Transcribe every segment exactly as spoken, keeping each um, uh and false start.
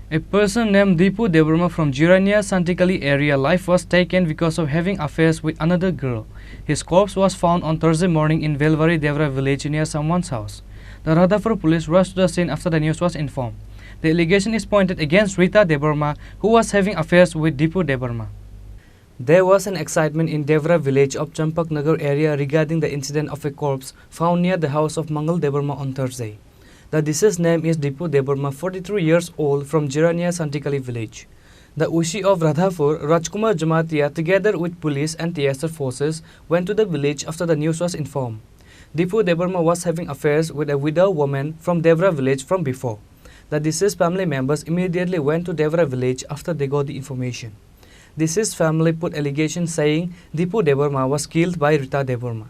A person named Dipu Debbarma from Jirania Santikali area life was taken because of having affairs with another girl. His corpse was found on Thursday morning in Belbari Devra village near someone's house. The Radhapur police rushed to the scene after the news was informed. The allegation is pointed against Rita Debbarma, who was having affairs with Dipu Debbarma. There was an excitement in Devra village of Champak Nagar area regarding the incident of a corpse found near the house of Mangal Debbarma on Thursday. The deceased name is Dipu Debbarma, forty-three years old, from Jirania Santikali village. The O C of Radhapur, Rajkumar Jamatia, together with police and T S F forces, went to the village after the news was informed. Dipu Debbarma was having affairs with a widow woman from Devra village from before. The deceased family members immediately went to Devra village after they got the information. Deceased family put allegation saying Dipu Debbarma was killed by Rita Debbarma.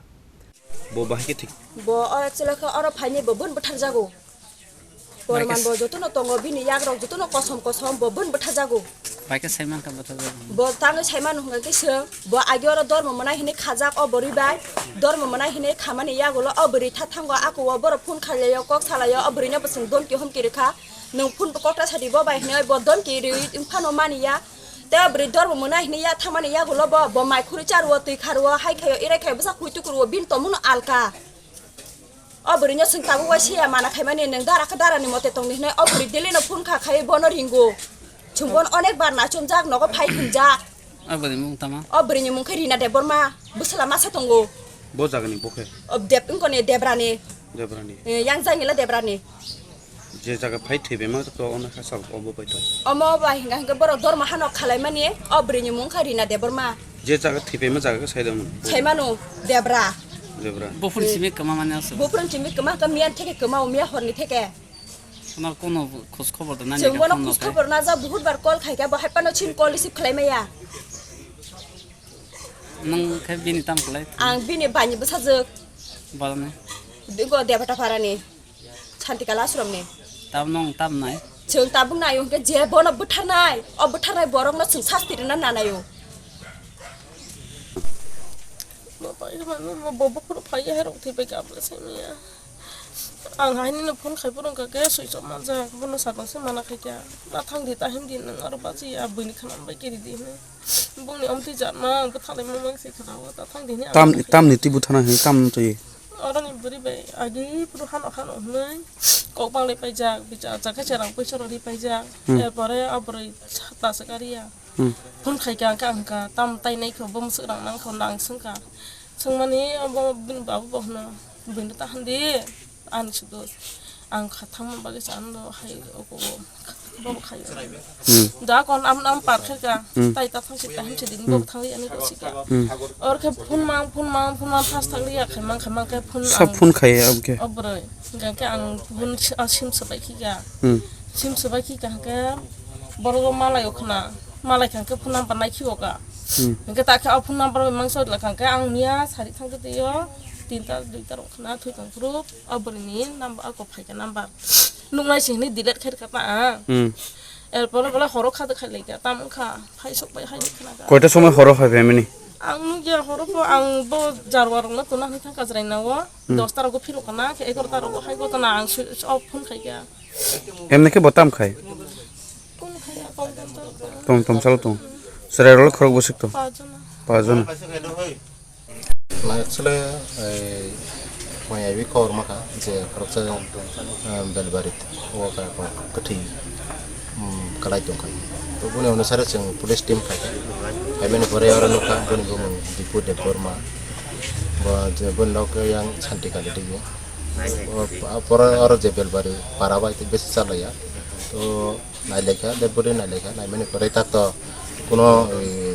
Bo bahai khe thik. Bo oro chwla khe oro phainai bo bun bwtharjago. Porman bo jotono tongo, bini yagrok jotono kosom kosom bo bun bwtharjago. Bai khe sai mankha bwtharjago. Bo tangwi sai manu hwnkha khe swng, bo agi oro dormo mwnai hinwi khajak o bwrwi bai. Dormo mwnai hinwi khamani yagulo o bwrwi tha thango, ako o borok phone khailaiyo, kok salaio, o bwrwino bwswng domki homki rwkha. Nwng phone bo kokta sadi bo bai hinwi bo domki rwi phano maniya. Tei o bwrwi dormo mwnai hinwi ya thangmani yagulo bo, bo mai khurwi charuo, twi kharuo, hai khaio, irai khaio, bwsa khui tukuruo, bini tongmungno alka. O bwrwino chwng tabuk uaisa ya mana khaimani, nwng dara khe darani mote tongdi hinwi o bwrwi daily no phone kha khai bono ringo. Chwng bono onek bar nachomjak, nogo phai thwngjak. O bwrwini mung tama? O bwrwini mung khe Rina Debbarma, bwsala masa tongo. Bo jagani bo khe? O Deb-, wngkoni Debrani. Debrani. Eh, yang jangila Debrani. Je jaga phai thwibaima to ono kha sal obo bai to. Omo bai hinga hinga borok dormo hano khalaimani o bwrwini mung kha Rina Debbarma. Je jaga thwibaima jaga khe saidamon. Saimano Debra. Debra. Buphur simi kwma mani aswk. Buphur simi kwma kha miyan theke kwma o miya horni theke. Onar kono khos khobor da nani. Chwng bono khos khobor na ja buhut bar call khai kha bo hai pano chin call receive khlai maya. Nang khe bini tam khlai. Ang bini bani bwsajwk. Balani. Digo Debata Parani. Santikala ashramni. Tam nong tam nai. Chwng tabuk naio hwnkhe je bono bwtharnai, o bwtharnai borokno chwng sasti rwna nanaio. Bo pai mano, bo, bo buphuru phaiya, herok thwibai kha bwsai manya. Ang hainino phone khai phuru wngkha khe switch off manjak, bono sakang se mana khai kha. Ta thang di, ta him di, nwng aro bachi ya, buini khana bai kiri di hwnwi. Bongni omtwi jatma, ang bwtharlai ma mang se khana o, ta thang di hwnwi ang Tam, bwtharlai. Tamni twi bwtharna hwnwi tam twi. Oroni bwrwi bai agi phuru hano hano hwnwi kok banglai paijak, bicha, chakhe cherang puisa rwdi paijak. Hmm. Erpore o bwrwi sata se kariya. Hmm. Phone khai kha, ang kha, ang kha, tam tai nai kho, bo mwswk rang nang kho, nang swng kha. Swngmani abo bini babu bo hwno, bini ta hwn di, ani sudo. Ang kha thangma bagwi sa ano hai oko bo, bo khai. Hmm. Da kon am, am par khe ka, Hmm. tai ta thang si ta him si din bo Hmm. thang ri ani ko si ka. Hmm. Or khe phone mang, phone mang, phone mang, fast thang ri ya khai mang, khai mang khe phone Sa ang phone khai ya abke. O bwrwi. Hingke ang phone si-, ah, sim swbai khi ka. Hmm. Sim swbai khi ka hingke borok malai o khna. Malai kha hingke phone number nai khi o ka. Hmm. Hingke ta khe o phone number bai mangsa la kha hingke ang miya sari thang khe tei o tinta duita rok khna thwi kang phuru o bwrwi ni number ako phai kha number. Nuk nai sing ni delete khe rwkha ta ang. Hmm. Er pore bole horo kha de khai lai kha tam wng kha phai sok bai hai khna kha. Koita somoi horo phai phaimani? Ang nukya horo pho ang bo jarwa rokno tuna hwnwi thang kajrai na o. Hmm. Dosta rogo phiro kana khe egarota rogo hai gotana ang switch off phone khai kha. Emne khe bo tam khai? Phone khai ya, kok dan to. Tom tom salo tom. Chwrai rok khorok bwswk to. Pajana. Pajana. Na actually, eh, maya bi khobor makha je khoroksa, eh, Belbari o ka kwthwi. Hmm, kalai tongkha. To boni onusare chwng police team phaikha. Phaimani pore oro nukha boni bumung Dipu Debbarma. Bo je boni nok yang Santi Kali twibo. O, pore oro je Belbari para bai besi chalaiya. To nailaikha, dead body nailaikha, naimani pore tak to kuno, eh,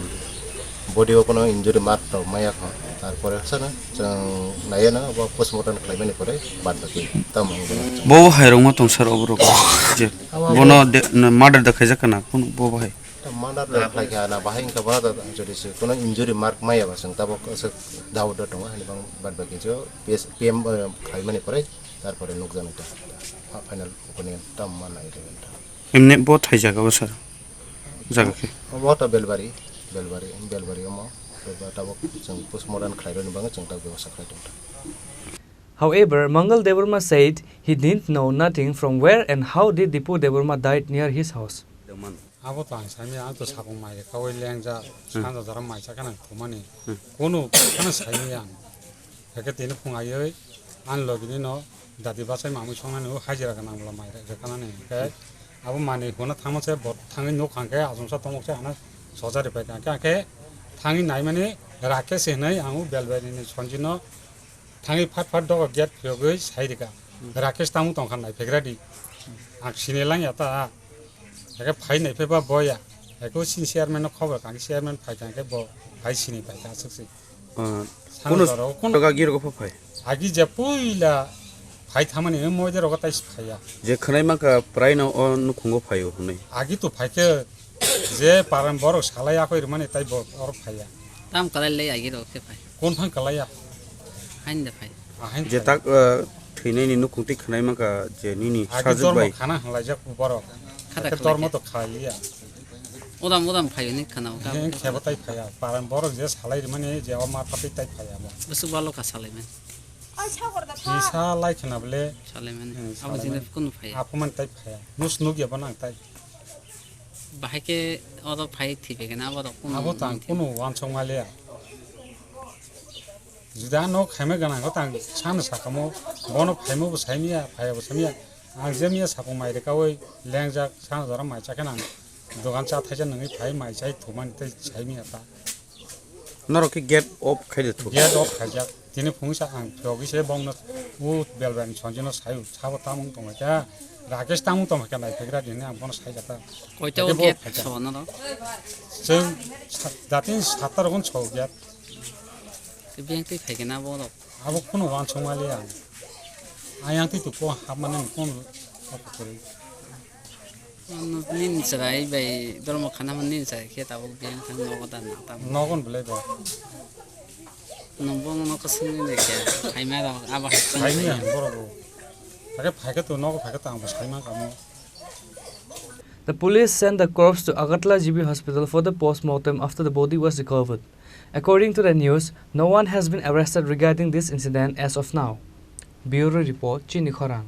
body o kuno injury mark rok maya kho. Tarpore sana chwng naiya na bo postmortem khlaimani pore bad baki tamo wngwi mano. Bo hai rok ma tong sar oborok je. Abo bono de, na, murder da khaijak kana kun bo bahai. Ta murder da khlai kha na bahai wngkha ba da jodi se kuno injury mark maya ba chwng tabok se doubt da tongo hani bang bad baki jo P S, P M, eh, khlaimani pore tarpore nukjani ta final opinion tam ma nai re ta. Emne bo thai jaga o sir. Jaga khe. Omo to Belbari, Belbari, Belbari omo. Tabok chwng postmortem khlairokni bagwi chwng tak bebostha khlai tong. However, Mangal Debbarma said he didn't know nothing from where and how did Dipu Debbarma died near his house. Abo to ang saimaya, ang to sapung mai rwkha, oi lengjak, hmm, sanja jora mai chakhe nang thumani. Hmm. Kunu phano saimaya ang. Hake tini phung aioi, ang logini no dadi bachai mamui songnani o hajira gwnang bwla mai rwkhanani. Hake abo manwi huna thangma se bo thangwi nuk hangkhe achomsa tongmok se hana sojari paikha. Hake, hake thangwi naimani Rakesh hinwi ang o Belbarini Sonjino thangwi phat phat dogo gate phiyogwi sai rwkha. Hmm. Rakesh tamo tongkha naiphegra di. Ang sini langya ta. Hake phai naipheba boya. Hake o sini chairman no khobor kha, chairman phaikha hake bo phai sini paikha aswk se. Ah, sano kunu jora o kunu toka girgo pha phai? Agi je puila phai thamani o moide rogo tai phaiya. Je khwnai mankha prai no o nukhungo phaio hwnwi. Agi to phaikhe je paran borok salai akoi rwmani tai bo oro phaiya. Tam kalai le agi rok khe phai. Kon phang kalaiya? Hain da phai. Ahain Je phai. Tak, ah, thwinaini nukhung twi khwnai mankha je nini Agi sajwk dormo bai. Khana hwnlaijak borok. Khada Hake khalai dormo khe. To khalaiya. Udam udam phai hwnwi khana o. Heng khebo tai phaiya. Paran borok je salai rwmani je o ma phatwi tai phaiya bo. Bwswk balo ka salai man. Kisa lai khna bole. Salai man. Hmm, Abo salai jine man. Kunu phai. Apo man tai phaiya. Nus nuk ya bo nang tai. Bahai khe oro phai thwi phaikhe na abo rok kunu Abo tang manthiya. Kunu wansuk maliya. Juda no khaima gana ko tang sana sakamo bono phaimo bo saimiya, phaiya bo saimiya. Ang je miya sapung mai rwkha oi lengjak sana jora mai chakhe nang dogan cha thaisa nangwi phai mai chai thumani tei saimiya ta. Norok khe gate off khai de thuk. Gate off khaijak. Tini phungsa ang phiyogwi se bongno u Belbarini Sonjino sayu, sabo tamung tongkha khe, Rakesh tamung tongkha khe naiphegra dini ang bono saijak ta. Koita o Hake bo gate khaijak. Sobo norok? Chwng sa-, datin satta rokno sobo gate. Tei biyang twi phai khe na borok? Abo kheno wansuk maliya ang. Ayang twi to ko hapmani kono off kwrwi. Ano nini chwrai bai dormo khana man nini chwrai khe tabuk biyang thang nogo da na tamo. Nogon belai bo. Nwng bo nogo swngwi bai khe phaima rok abo hai swngwi Phaima bai. Ang borok bo. Phai khe phai khe to nogo phai khe to ang bo sai man kamo. The police sent the corpse to Agartala G B Hospital for the post-mortem after the body was recovered. According to the news, no one has been arrested regarding this incident as of now. Bureau Report, Chini Khorang.